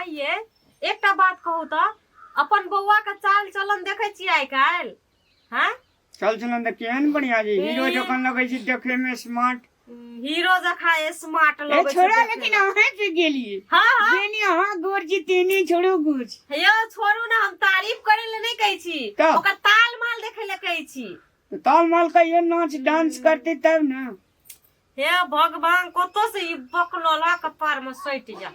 आइए एकटा बात कहू तऽ अपन बौआ के चाल चलन देखै छियै आइ काल्हि हाँ चल चलन तऽ केहन बढ़िया छै हीरो जखन लगै छै देखे में स्मार्ट हीरो जखा स्मार्ट ए लगै छै छोड़ा देखै लेकिन मे। अहाँ से गेलिए हाँ हाँ जेनी अहाँ गोर छी तेनी छोड़ू गोर छी यौ छोड़ू ना हम तारीफ करे ले नहीं कहै छी तब? ओकर ताल माल देखे ले कहै छी तऽ ताल माल कहियो नाच डांस करते तब ने हे भगवान कतौ से ई बकलोला कपार में सटि जा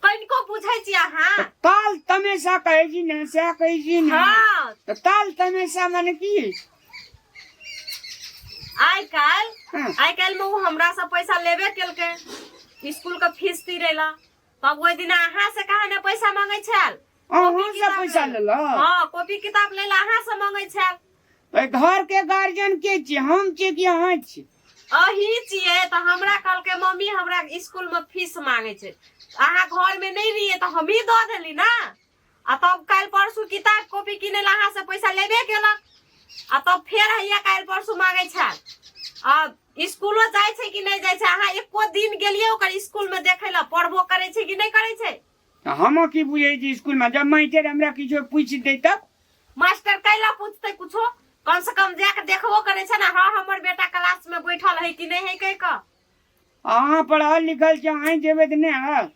कनिको बुझै छी अहाँ ताल तमेशा कहै छी ने सएह कहै छी ने हाँ तऽ ताल तमेशा माने की आइ काल्हि हाँ। आइ काल्हि में ओ हमरा से पैसा लेबे केलकै स्कूल के फीस तीरेला तब ओहि दिन अहाँ से कहाँ ने पैसा मांगै छल अहाँ से पैसा लेलक हाँ कॉपी किताब लेल अहाँ से मांगै छल ओहि घर के गार्जियन के छी हम छी कि अहाँ छी अही छियै तऽ हमरा कहलकै मम्मी हमरा स्कूल में फीस मांगे छै अहाँ घर में नहीं रहियै तऽ हमही दऽ देली ना आ तब काल्हि परसू किताब कॉपी किनै लए अहाँ से पैसा लेबे केलक आ तब फेर हैया काल्हि परसू मांगे छल आ स्कूलो जाइ छै कि नहि जाइ छै अहाँ एको दिन गेलियै ओकर स्कूल में देखै लए पढ़बो करै छै कि नहि करै छै तऽ हम की बुझै छी स्कूल में जब मास्टर हमरा किछो पूछि दै तब मास्टर कैला पूछते कुछो कम से कम जाके देखबो करे छै ने हाँ हमर बेटा क्लास में बैठल है कि नहीं है कह के अहाँ पढ़ल लिखल छी अहीं जेबै तऽ नहि हैत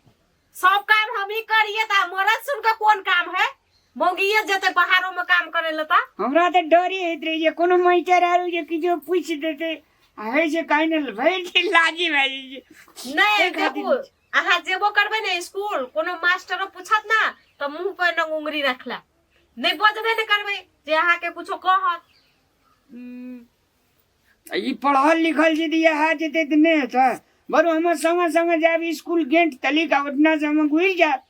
सब काम हम ही करिए ता मरद सुन के कोन काम है मौगिए जेते बाहरों में काम करे ले ता हमरा तऽ डरे होइत रहै जे कोनो मास्टर आरू जे किछो पूछि देतै आ होइ छै कहीं ने भरि दिन लाजी भए जाइ छै नहीं एहि खातिर देखू अहाँ जेबो करबै ने स्कूल कोनो मास्टरो पूछत ना तऽ मुंह पर न उंगली रखला नहीं बजबे ने करबै जे अहाँके कुछो कहत ई पढ़ल लिखल यदि इएह जेतै तऽ नहि हेतै बरू हमर संगे संगे जायब स्कूल गेट तलिक आ ओहिठिना से हम घुरि जायब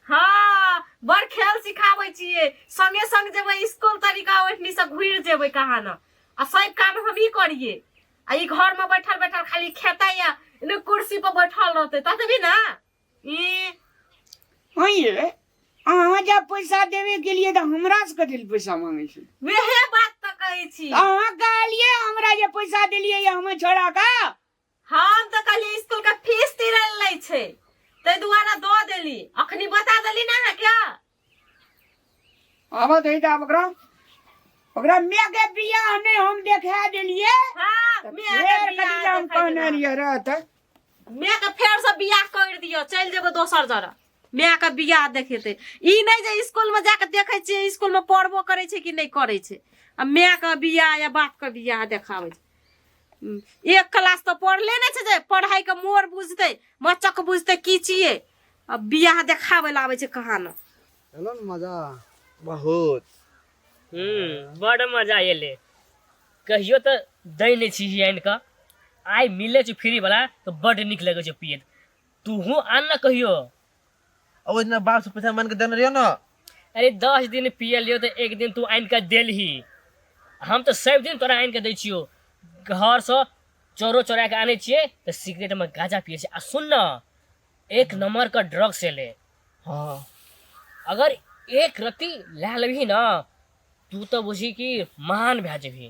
हाँ बड़ खेल सिखाबै छियै संगे संग जेबै स्कूल तरीका ओहिठनी से घुरि जेबै कहाँ न आ सब काम हमही करियै आ ई घर में बैठल बैठल खाली खेतै या ने कुर्सी पर बैठल रहतै ततबी ना ई हाँ ये अहाँ जब पैसा देवे के लिए तऽ हमरा से कथी लए पैसा मांगे छी वहे बात तऽ कहै छी अहाँ कहलिए हमरा जे पैसा देलिए ये हमर छोड़ा का हम तऽ कहलियै स्कूल के फीस तिरल लै छै ताहि दुआरे दऽ देली अखनी बता देली ना अहाँके आबत है तऽ आब ओकरा ओकरा माय के बियाह नहि हम देखा देलिए हाँ तऽ माय के फेर बियाह कथी लए हम देखाइ कहने देलक। रहियै रहतै माय के फेर से बियाह कर दियौ चलि जेबै दोसर जगह माय के बियाह देखेतै ई नहि जे स्कूल में जाके देखै छियै स्कूल में पढ़बो करै छै कि नहि करै छै आ माय के बियाह या बाप के बियाह देखाबै छै एक क्लास तऽ पढ़ले नहि छै जे पढ़ाई के मोर बुझतै मचक बुझतै की छियै आ बियाह देखाबै लए आबै छै कहाँ ने एलो ने मजा बहुत बड़ मजा एलै कहियो तऽ दै नहि छी आनि कऽ आइ मिलै छै फ्री वाला तऽ बड्ड नीक लगै छै पियैत तूहू आन ने कहियो आ ओहि दिना बाप से पैसा मांगि के देने रहियो ने अरे 10 दिन पियलियो तऽ एक दिन तू आनि कऽ देलही हम तऽ सब दिन तोरा आनि कऽ दै छियौ घरसँ चोरो चोरा कऽ आनै छियै तऽ सिगरेटमे गाँजा पियै छियै आ सुन ने एक नम्बरके ड्रग्स एलै हाँ अगर एक रत्ती लए लेबही ने तू तऽ बुझही कि महान भए जेबही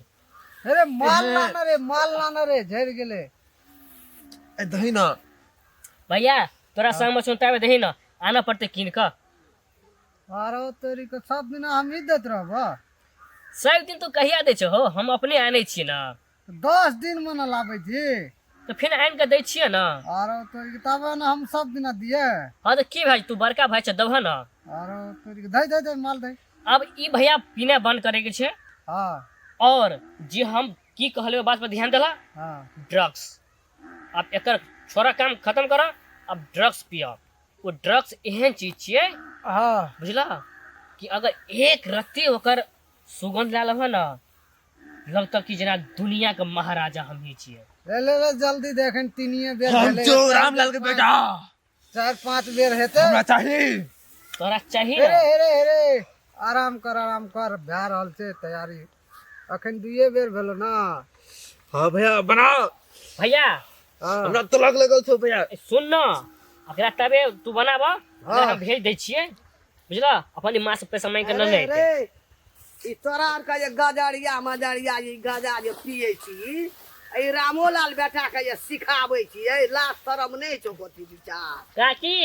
अरे माल लाना रे माल लाना रे झड़ि गेलै ए दही ना भैया तोरा संगमे सुनताबे दही ने आनऽ पड़तै कीन कऽ आरो तोरी के सब दिना हम ही दैत रहब सब दिन तू कहिया दै छहो हम अपने आनै छियै ने 10 दिन मे न लाबै छी तऽ फेर आनि कऽ दै छियै ने आरो तोरी के तब ने हम सब दिना दिए हँ तऽ की भाई तू बड़का भाई छ दबह ने आरो तोरी के धै धै धै माल धै अब ई भैया पीना बंद करे के छै हाँ और जे हम की कहले बात पर ध्यान देला हाँ ड्रग्स अब एकर छोरा काम खत्म कर अब ड्रग्स पिया ओ ड्रग्स एहन चीज छियै हाँ बुझला कि अगर एक रत्ती ओकर सुगंध लए लेबह ने लगतऽ कि जेना दुनिया के महाराजा हम ही छियै ले ले ले जल्दी देखन तीनिए बेर हम भेलै चो रामलाल के बेटा 4-5 बेर हेतै हमरा चाही तोरा चाही हेरे हेरे हेरे आराम कर आराम कर भए रहल छै तैयारी अखन दुइए बेर भेलो ना हाँ भैया बनाओ भैया हाँ हमरा तलक लगल छौ भैया सुन न एकरा तबे तू बनाब हाँ। हम भेज दै छियै बुझल अपन माँ से पैसा मांगि के न अरे ले रे ई तोरा आरके जे गजरिया मजरिया ई गजा जे पियै छी ई रामोलाल बेटाके जे सिखाबै छी ए लाज शरम नहि छौ कथी विचार काकी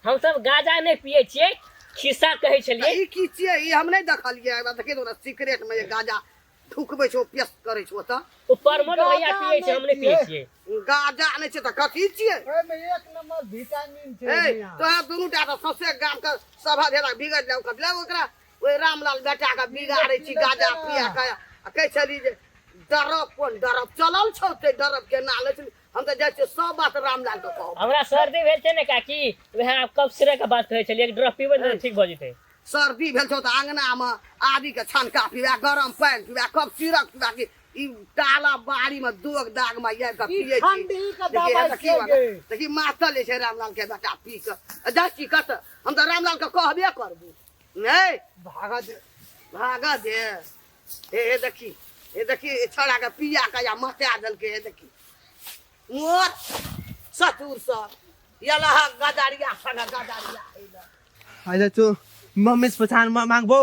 हम सब गाजा नहि पियै छियै, खिस्सा कहै छलियै। ई की छियै? ई हम नहि देखलियै। एकरा देखियौ ने, सिगरेट मे जे गाजा थुकबै छै, ओ पेश करै छै ओतऽ। ओ प्रमोद भैया पियै छै, हम नहि पियै छियै। गाजा नहि छै तऽ कथी छियै? ओहिमे एक नंबर विटामिन छै। ए मियाँ। तोरा दुनू टा तऽ सौंसे गाम के सभा धेला बिगड़ जाउ कथी लए ओकरा ओहि रामलाल बेटा के बिगाड़ै छी गाजा पिया के। आ कहै छली जे डरब, कोन डरब चलल छौ? ते डरब के ना लै छली। हम तऽ जाइ छियै, सब बात रामलाल के कहब। हमरा सर्दी भेल छै ने काकी, वएह आब कफ सिरप के बात कहै छलियै, एक ड्रॉप पीबै ने ठीक भऽ जेतै। सर्दी भेल छौ तऽ अङ्गनामे आदीके छनका पीबा, गरम पानि पीबा, कफ सिरप पीबा कि ई टाला बाड़ीमे दोग दागमे आबि कऽ ई पियै छी? ठंडी के देखी, दवाई एतऽ की छियै भऽ गे। गेल? देखी, मातल जे छै रामलाल के बेटा पी कऽ। जाइ छी कतऽ? हम तऽ रामलाल के कहबे करबू। नहि भागा दे। भागऽ दे। हे हे देखी, हे देखी, ई छौड़ा के पिया के या मचा देलकै। हे देखी, मोर ससुर सब यलह गदरिया संग गदरिया अइलह। अच्छा तू मम्मी से पहचान मांगबो।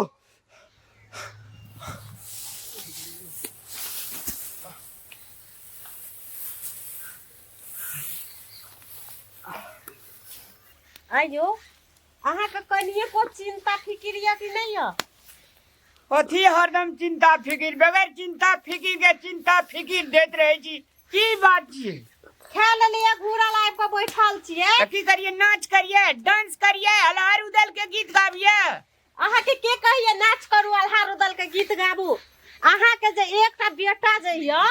आइयो अहाँके कनिए को चिंता फिकिर यऽ कि नहि यऽ? अथी हरदम चिंता फिकिर, बगैर चिंता फिकिर के चिंता फिकिर दैत रहै छी, की बात छियै? खा लेलियै, घूरा लाबि कऽ बैठल छियै। तऽ की करियै? नाच करियै, डांस करियै, अल्हार उदल के गीत गाबियै? अहाँके के कहिए नाच करू, अल्हार उदल के गीत गाबू? अहाँके जे एकटा बेटा जे यऽ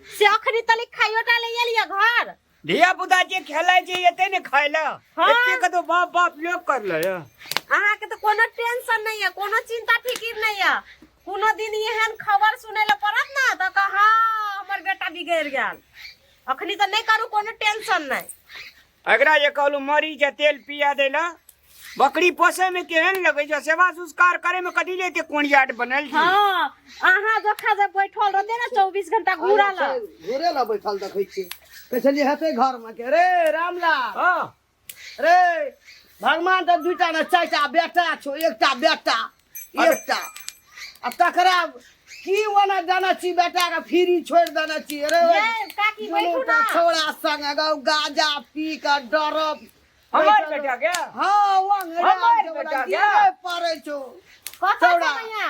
से अखनी तलिक खाइयोटा ले एलियै घर? धिया पुता जे खेलाइ छै एते ने खाय लए। हाँ। एते कतौ बाप बाप लोग कर ले। अहाँके तऽ कोनो टेंशन नहि यऽ, कोनो चिंता फिकिर नहि यऽ। कोनो दिन एहन खबर सुनै लए पड़त ने तऽ कह हाँ हमर बेटा बिगड़ि गेल। अखनी तऽ नहि करू, कोनो टेंशन नहि। एकरा जे कहलू मरीच आ तेल पिया दै लए, बकरी पोसै में केहन लगै छै, सेवा संस्कार करे में कथी ले एते कोनियाट बनल छी? हाँ, अहाँ जखा जे बैठल रहते ने 24 घंटा घूरा ल घुरे ल बैठल देखै छियै। कहै छलियै हेतै घरमे के रे रामलाल? हाँ। रे भगवान तऽ दूटा ने चारिटा बेटा छौ, एकटा बेटा एकटा आ तकरा की ओना देने छी? बेटा के फ्री छोड़ि देने छी रे? ये, काकी बैठू दुनूटा ना। छौड़ा संग एगो गाजा पी के डरब हमर बेटा के? हाँ, वो हमर बेटा के? पड़ै छौ। कतऽ छौड़ा। छै मैया?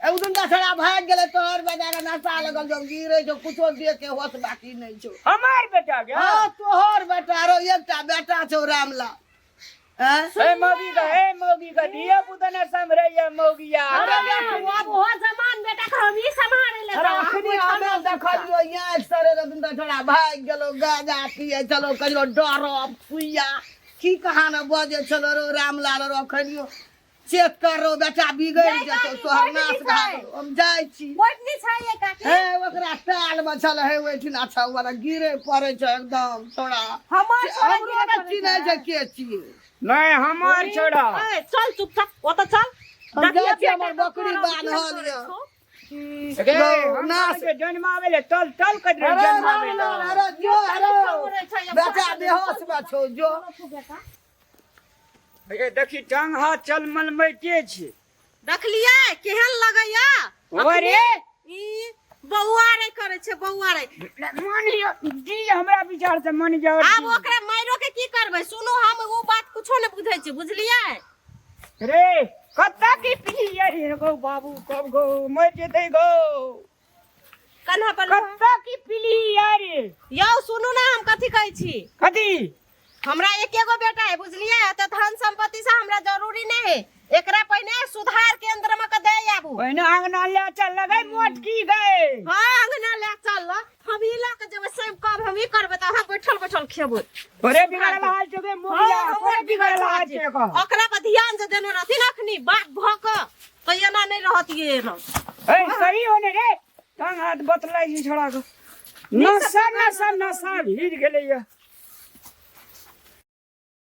एगो दुनटा छौड़ा भागि गेलै। तोहर बेटा के नशा लगल छौ, गिरै छौ, कुछो दे के होश बाकी नहि छौ। हमर बेटा के? हाँ, तोहर बेटा रो, एकटा बेटा छौ रामलाल। हैं? हे मौगी का, हे मौगी का धिया पुता ने समरैया मौगिया। अरे अब हो जमान बेटा के हम ही सम्हारे ले। अरे अखनी हमे देखलियो यहाँ सरे रे दुनटा छोड़ा भागि गेलो, गाजा पिए चलो, कहियो डरब सुइया की कहाना बजे चलो रो रामलाल रो। अखनियो चेक कर रो, बेटा बिगड़ि जाय जेतौ, काकी, तोहर बैठ नाश नहि भए छै। गेलौ। हम जाइ छी। बैठनी छै ये काकी। हे, ओकरा टाल में छल हे ओहिठिना छौ वाला गिरे पड़े छै एकदम छोड़ा। हमर छोड़ा हमरो गिरे ने पड़ै चिन्है छै। छै के छियै। नहीं, हमर छोड़ा। ए, चल चुपचाप ओतऽ चल। हम देखियौ जाइ छी, बेटा हमर के बकरी तोरा बान्हल केहन यऽ। करै छौ। रे हम नाश। के जन्मावे ले चल चल कर रे अरे जन्मावे ले। रामलाल, अरे जो, अरे बेटा बेहोश में छौ, जो। हे देखी, टांग हाथ चल मलमैते छी। देखलियै केहन लगैया? अरे ई बौआ रे करै छै, बौआ रे। मान लियो जी, हमरा विचार से मान जाओ। आब ओकरा माइरो के की करबै? सुनू, हम ओ बात कुछो नहि बुझै छी, बुझलियै? रे कत्ता की पिलिया रे गो बाबू, कब गो मर जेतै गो। कन्हा पर कत्ता की पिलिया रे? यौ सुनू ने, हम कथी कहै छी? कथी? हमरा एके गो बेटा है, बुझलियै? तऽ धन संपत्ति से हमरा जरूरी नहीं है। एकरा पहिने सुधार केंद्र में के दे आबू। पहिने अंगना ले चल लगे मोटकी गए। हाँ, अंगना ले चल, हम ही लऽ के जेबै सब काम हम ही करबै, तऽ अहाँ बैठल बैठल खेबै। तोरे बिगड़ल हाल छौ गे मोगिया। हाँ, तोरे हमर बिगड़ल हाल छै। छै कह। ओकरा पर ध्यान जे देने रहथिन अखनी बात भऽ कऽ तऽ एना नहि रहतियै एना। ए सही होने रे, टांग हाथ बतलाई छी छोड़ा के, नशा नशा नशा भीड़ गेलै या।